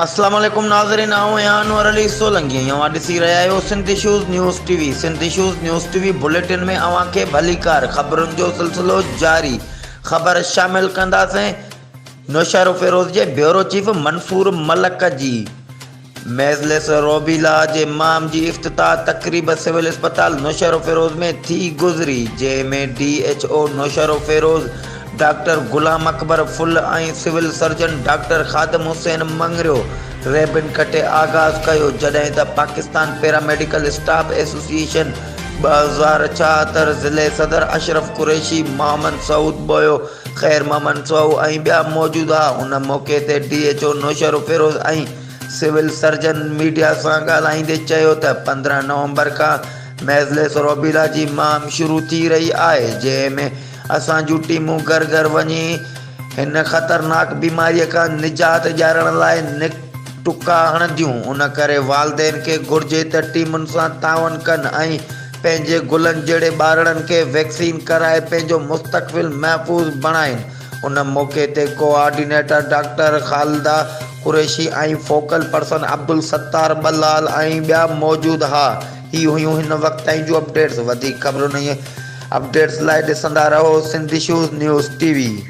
اسلام عليڪم ناظرين آئون آهيان انور علي سولنگي ۽ اوهان ڏسي رهيا آهيو Sindh issues news T V Sindh issues news T V bulletin ۾ اوهان کي ڀليڪار خبرن جو سلسلو جاري خبر شامل ڪنداسين نوشهروفيروز جي بيورو چيف منصور ملڪ جي ميزلس روبيلا جي مهم جي افتتاح تقريب سول اسپتال نوشهروفيروز ۾ ٿي گذري جنهن ۾ D H O Naushahro Feroze doctor Ghulam Akbar Phul ۽ civil surgeon doctor Khadim Hussain Mangrio ribbon ڪٽي آغاز ڪيو جڏهن ته پاڪستان پيراميڊيڪل اسٽاف ايسوسيئيشن 2076 ضلعي صدر اشرف قريشي، محمد سعود ٻوهيو، خير محمد سهو ۽ ٻيا موجود ها ان موقعي تي D H O Naushahro Feroze ۽ civil surgeon media سان ڳالهائيندي چيو ته 15 نومبر کان ميزليس روبيلا جي مهم شروع ٿي رهي آهي جنهن ۾ اسان جون ٽيمون گهر گهر وڃي هن خطرناڪ بيماريء کان نجات ڏيارڻ لاء ٽڪا هڻنديون، ان ڪري والدين کي گهرجي ته ٽيمن سان تعاون ڪن ۽ پنهنجي گلن جهڙي ٻارڙن کي ويڪسين ڪرائي پنهنجو مستقبل محفوظ بڻائين. ان موقعي تي coordinator doctor Khalida Qureshi ۽ focal person Abdul Sattar Bilal ۽ ٻيا موجود ها. هي هيون هن وقت تائين جون اپڊيٽس وڌيڪ خبرن ۽ اپڊيٽس لاء ڏسندا رهو Sindh issues news T V.